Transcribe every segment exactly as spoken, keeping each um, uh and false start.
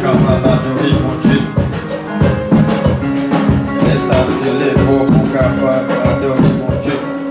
kapab adore Bondye. Lè sa se lè pou w kapab adore Bondye.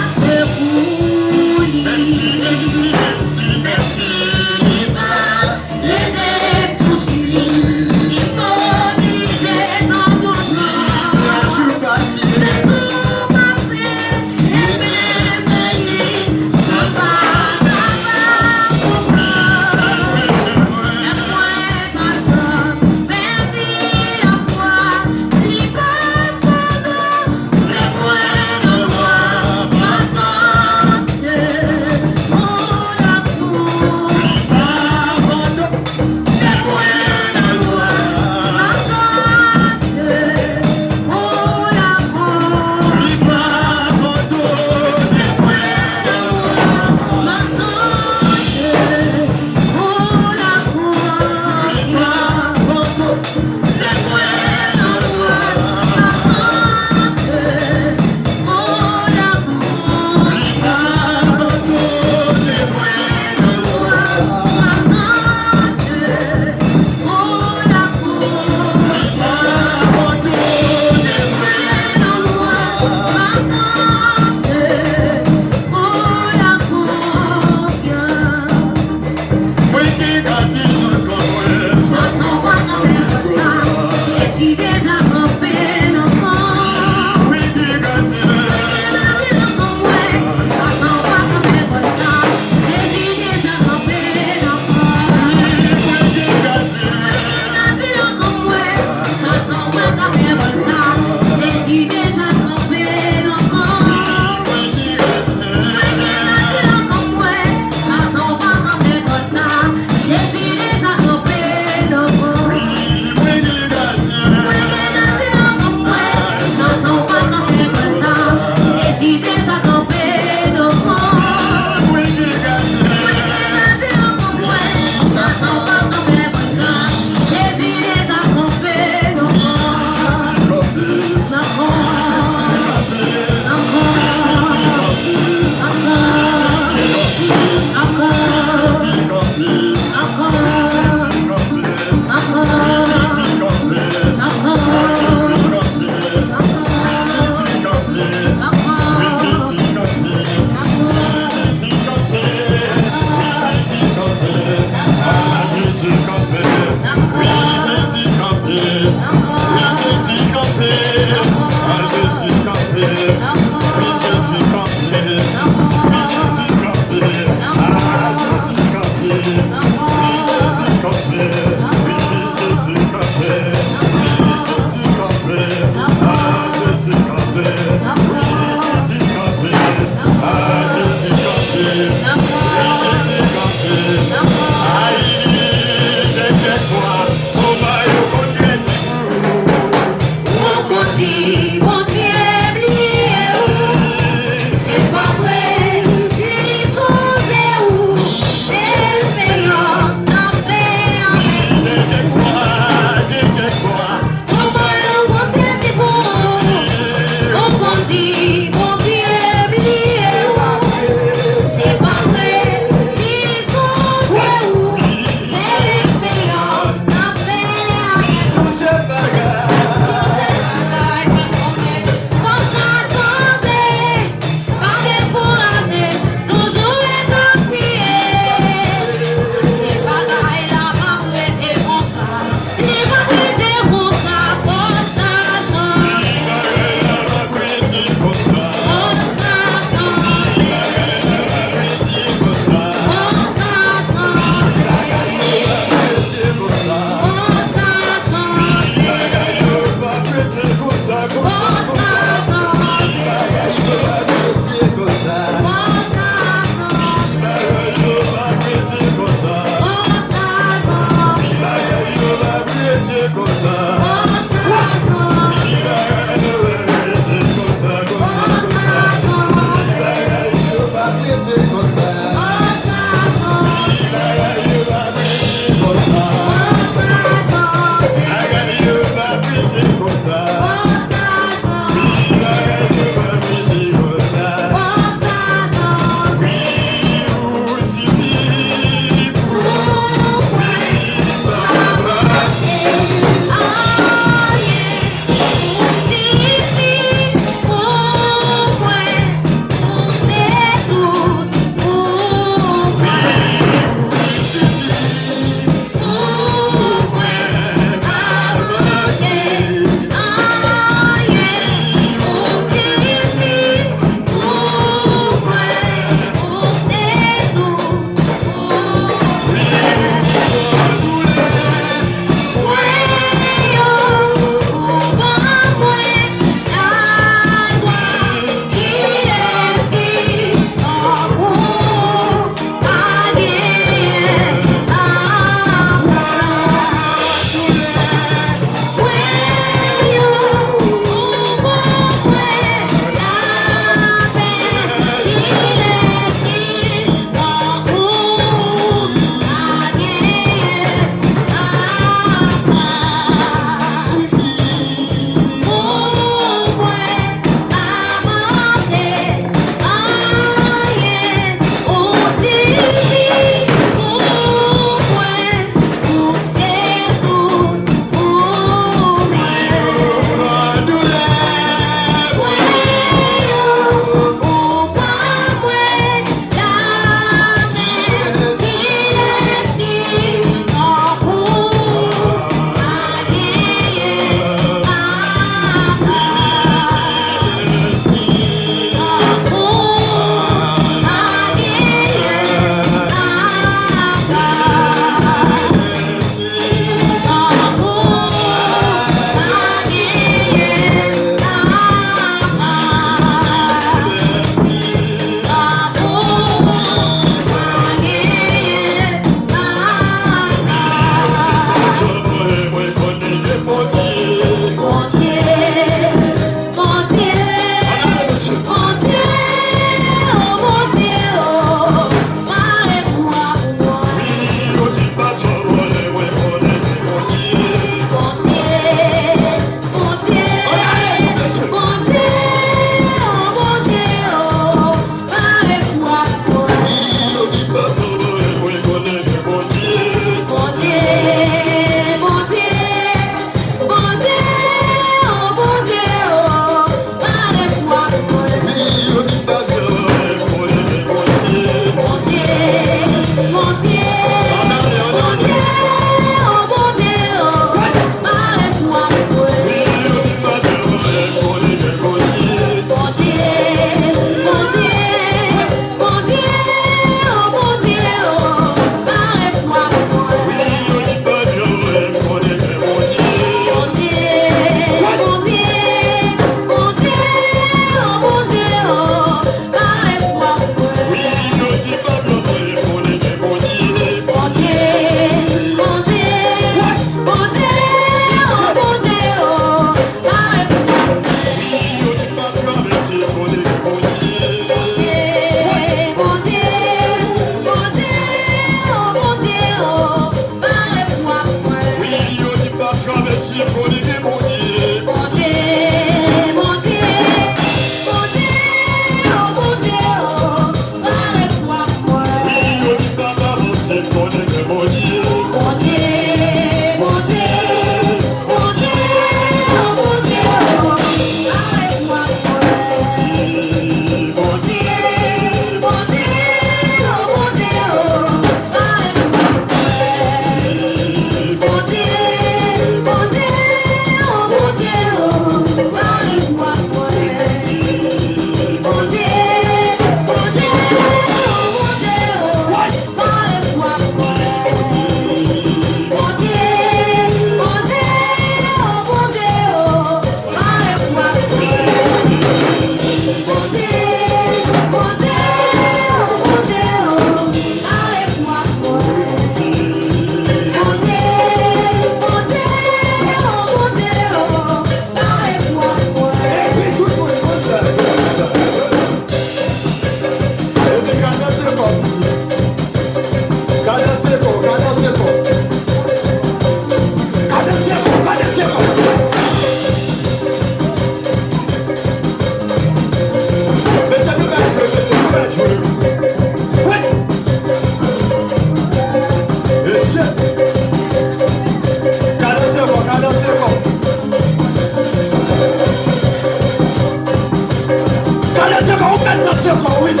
Mesye,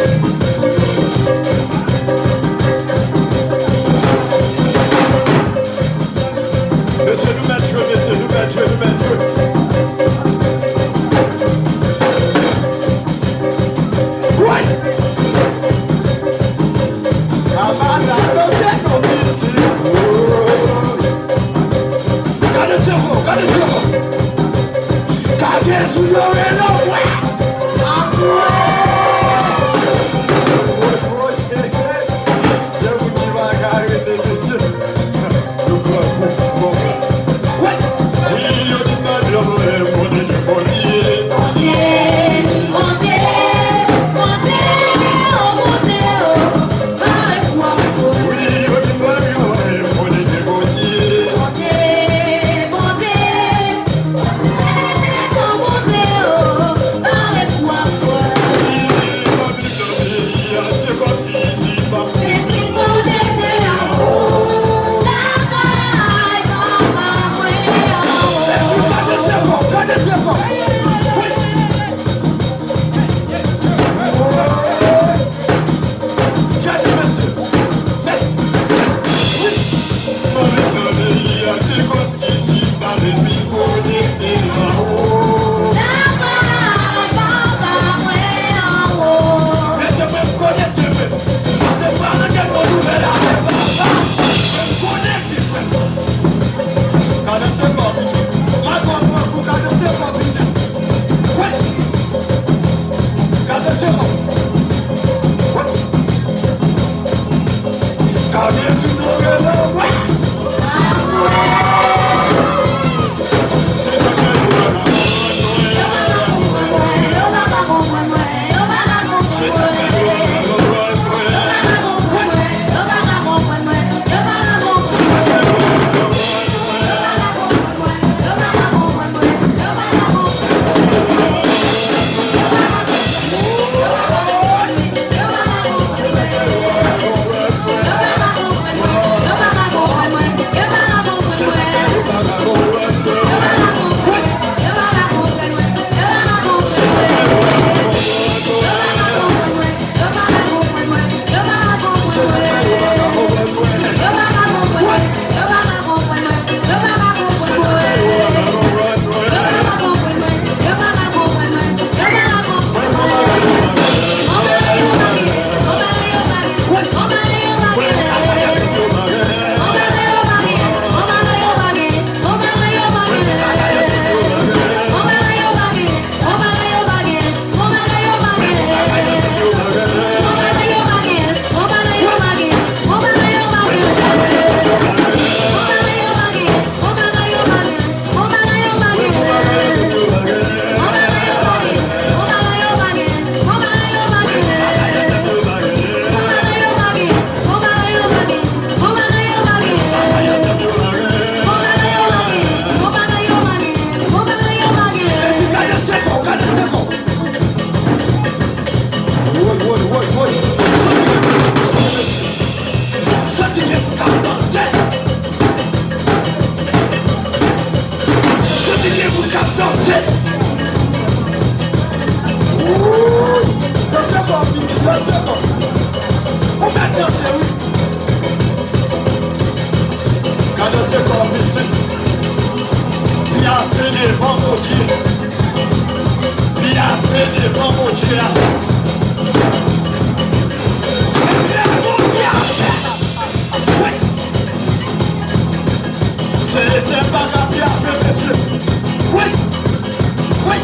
nou mèt jwe, mesye, nou mèt jwe, nou mèt jwe. Woy! Amada, danse konbit. Gade se bon, gade se bon. Kage sou yo, e lò, wè. Woy, woy, hey, hey. Gen moun ki pa ka rete, mesye. Yo pran kou. Bon. Wi, yo di m nan byen, mwen, mwen, mwen, mwen, mwen, Bondye, Bondye, Bondye, o Bondye, o, pale pou mwen. Wi, yo di m nan byen, mwen, mwen, mwen, Bondye. Bondye, Bondye, o Bondye, o, pale pou mwen. Mesye, mwen m konekte, mwen. Sa se pa nan kèk bon nouvèl avè papa. Mwen m konekte, frè. Kadanse kò, pitit. Madanm pran kou, kadanse kò, pitit. Wi. Kadanse kò. Wi. Kadanse kò, wi. Woy, woy, woy, woy. Santi gen moun k ap danse. Santi gen moun k ap danse. Wouy! Danse fò, pitit, danse fò. Ou mèt danse, wi. Ka danse kò w, pitit. Li ap fè devan Bondye. Li ap fè devan Bondye a. Li ap fè Bondye a. Wi. Se, se pa ka pi afè, mesye. Wi. Wi.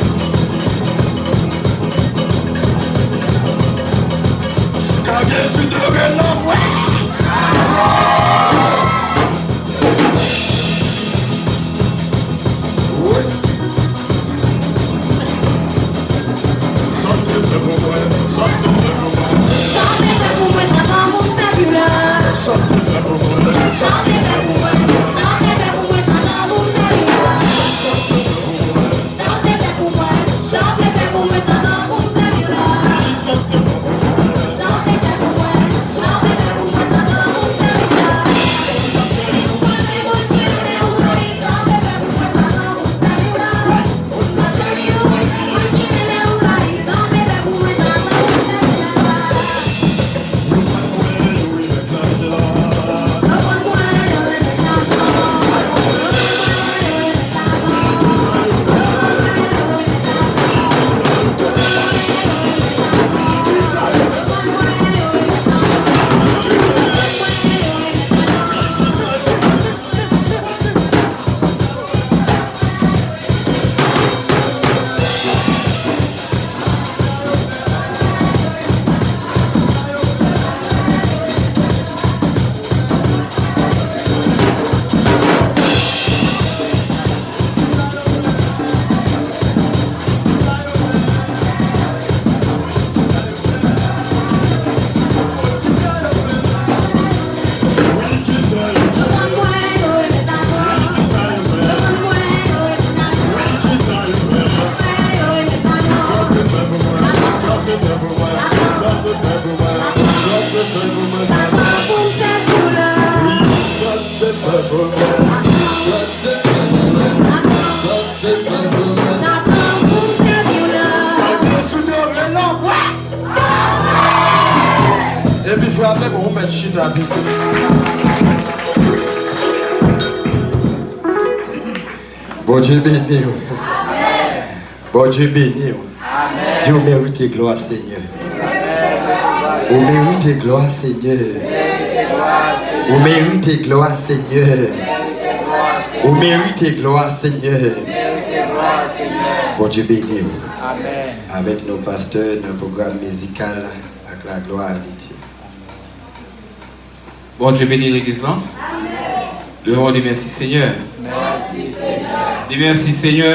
Ka Jezi dore lòm, wi. Wi. Sa w te fè pou mwen, sa w te fè pou mwen. Sa w te fè pou mwen, sa tanbou m sèvi w la. Sa w te fè pou mwen, sa w te fè pou mwen. Sa w te fè pou mwen, sa tanbou m sèvi w la. Sa w te fè pou mwen. Sa w te fè pou mwen, sa w te fè pou mwen, sa tanbou m sèvi w la. Sa w te fè pou mwen, sa w te fè pou mwen, sa w te fè Epi frape bon, ou mèt chita pitit. Bondye beni w. Bondye beni w. Di w merite glwa, Senyè. Ou merite glwa, Senyè. Ou merite glwa, Senyè. Ou merite glwa, Senyè. Bondye beni w. Avèk nou, pastè, nan pwogram mizikal ak la glwa de Dye. Bondye beni legliz lan. Leve men w, di mèsi, Senyè. Di mèsi, Senyè.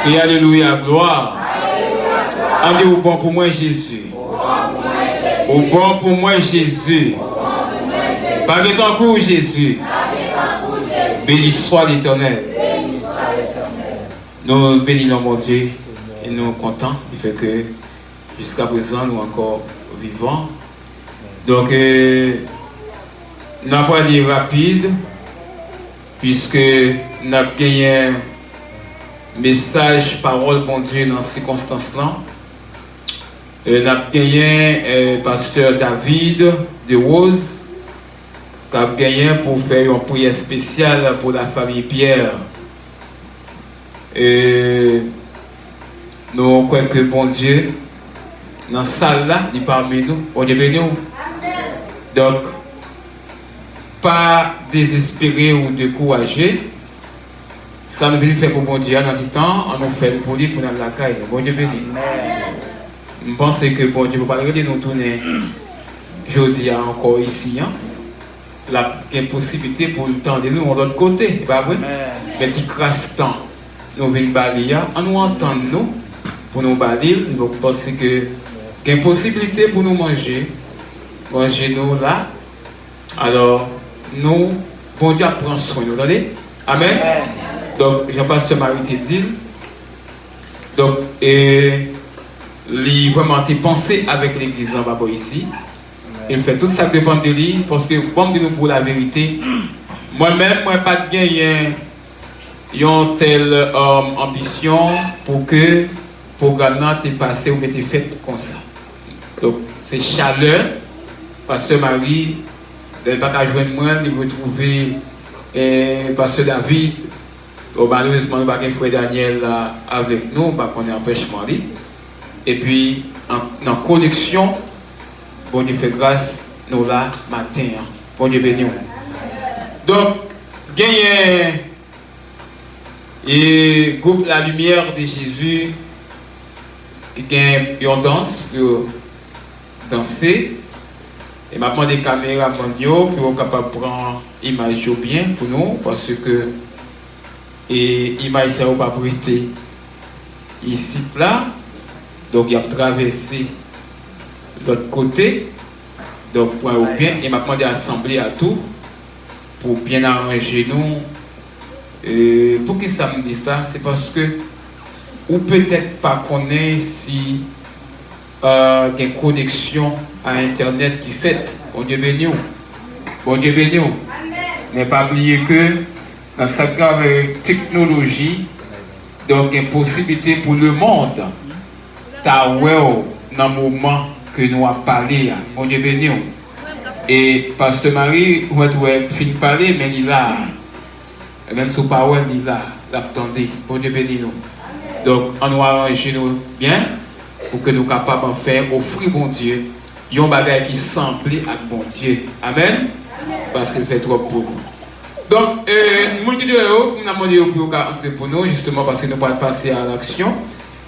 Kriye alelouya, glwa. Ann di, ou bon pou mwen, Jezi. Ou bon pou mwen, Jezi. Pa gen tankou w, Jezi. Beni swa Letènèl. Nou beni non Bondye e nou kontan di fè ke jiska prezan nou ankò vivan. Donk, e, n ap prale rapid, piske n ap genyen mesaj pawòl Bondye nan sikonstans lan. E, n ap genyen, e, pastè David Derose k ap genyen pou fè yon priyè espesyal pou lafanmi Pierre. E nou kwè ke Bondye nan sal la, li pami nou. Bondye beni w. Donk, pa dezespere ou dekouraje. Sa nou vin fè pou Bondye a nan ti tan, ann nou fè l pou li pou n al lakay nou. Bondye beni. M panse ke Bondye pou pral rele nou tounen jodi a ankò isi an. L ap gen posiblite pou l tande nou yon lòt kote, e pa vre? Men ti kras tan nou vin ba li a, ann nou antann nou pou nou ba li l. Nou panse ke gen posiblite pou nou manje, manje nou la. Alò, nou, Bondye ap pran swen nou, tande? Amèn? Donk, jan pastè Marie te di l, donk, e, li vrèman te panse avèk legliz lan pa bò isi. E l fè tout sa k depann de li, paske, bon, m di nou pou laverite, mwen menm, mwen pa t genyen yon tèl, um, anbisyon pou ke pwogram nan te pase oubyen te fèt konsa. Donk, se chalè pastè Marie, lè l pa ka jwenn mwen, li retwouve, e, pastè David. Bon, malerezman, nou pa gen frè Daniel la avèk nou, m pa konnen anpèchman li. Epi, an, nan koneksyon, Bondye fè gras, nou la maten an. Bondye beni w. Donk, genyen, e, gwoup La Lumière de Jésus ki gen yon dans pou yo danse. E m ap mande kameramann yo pou yo kapab pran imaj yo byen pou nou, paske, e, imaj sa yo p ap rete isit la. Donk, y ap travèse lòt kote. Donk, pran yo byen. E m ap mande asanble a tou pou byen aranje nou. E, poukisa m di sa? Se paske ou petèt pa konnen si, e, gen koneksyon a entènèt ki fèt. Bondye beni w. Bondye beni w. Men pa bliye ke nan sa k gen avèk teknoloji, donk gen posiblite pou lemonn ta wè w nan moman ke nou ap pale a. Bondye beni w. E pastè Marie, ou mèt wè l fin pale, men li la. E menm si w pa wè l, li la, l ap tande. Bondye beni nou. Donk, ann nou aranje nou byen pou ke nou kapab anfen ofri Bondye yon bagay ki sanble ak Bondye. Amèn? Paske l fè twòp pou nou. Donk, e, moun ki deyò yo, pou n ap mande yo pou yo ka antre pou nou, jisteman, paske nou pral pase a laksyon.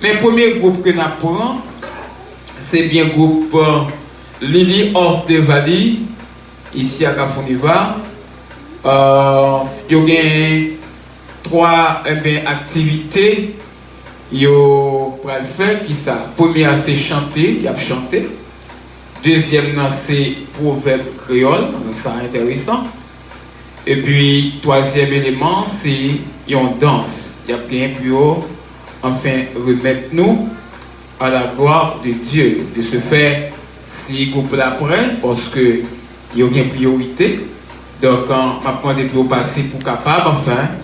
Men premye gwoup ke n ap pran, se byen gwoup, e, Lily of the Valley, isi a Kafou Niva. E, yo gen twa, enben, aktivite yo pral fè, kisa? Premye a se chante, y ap chante. Dezyèm nan se pwovèb kreyòl, sa enteresan. Epi twazyèm eleman se yon dans. Y ap genyen pou yo, anfen, remèt nou à la gloire de Dieu. De ce fait, si gwoup la prè, paske yo gen priyorite. Donk, an, m ap mande pou yo pase pou kapab, anfen,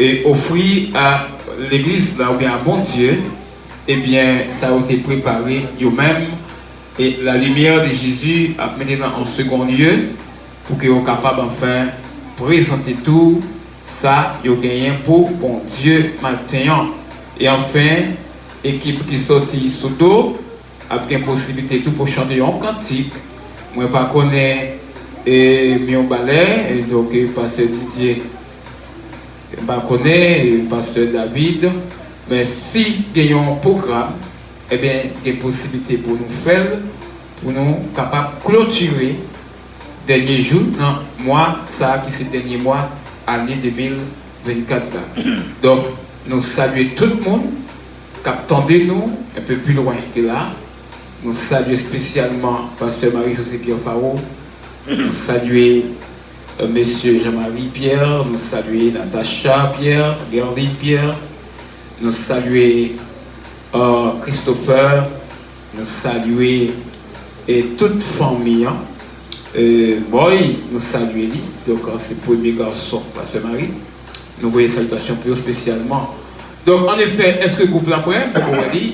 e ofri a legliz la oubyen a Bondye, ebyen, sa yo te prepare yo menm, E la limyè de Jezi ap mete nan an segon lye pou ke yo kapab anfen prezante tou sa yo genyen pou Bondye maten an. E anfen, ekip ki soti sou do ap gen posiblite tou pou chante yon kantik. Mwen pa konnen e, Myon Balè, e donk e, Pastè Didier, m pa konnen e, Pastè David, men si gen yon pwogram, ebyen, gen posiblite pou nou fè l, pou nou kapab klotire dènye jou nan mwa sa a ki se dènye mwa ane de mil vennkat la. Donk, nou salye tout moun k ap tande nou enpe pi lwen ke la. Nou salye espesyalman Pastè Marie José Pierre Faro. Nou salye euh, Mesye Jean-Marie Pierre, nou salye Natacha Pierre, Gerline Pierre, nou salye euh, Christopher, nou salye e tout fanmi an. Euh, Boy, nou salye li. Donk, euh, se premye gason Pastè Marie. Nou voye salitasyon pou yo espesyalman. Donk, an efè, èske gwoup la prè? Poko wè li.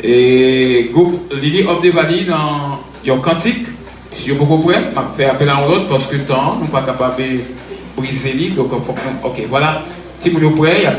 E gwoup Lily of the Valley nan yon kantik. Si yo poko prè, m ap fè apèl a yon lòt paske tan an, nou pa kapab eh, brize li. Donk, fòk nou, ok, vwala. Timoun yo prè, y ap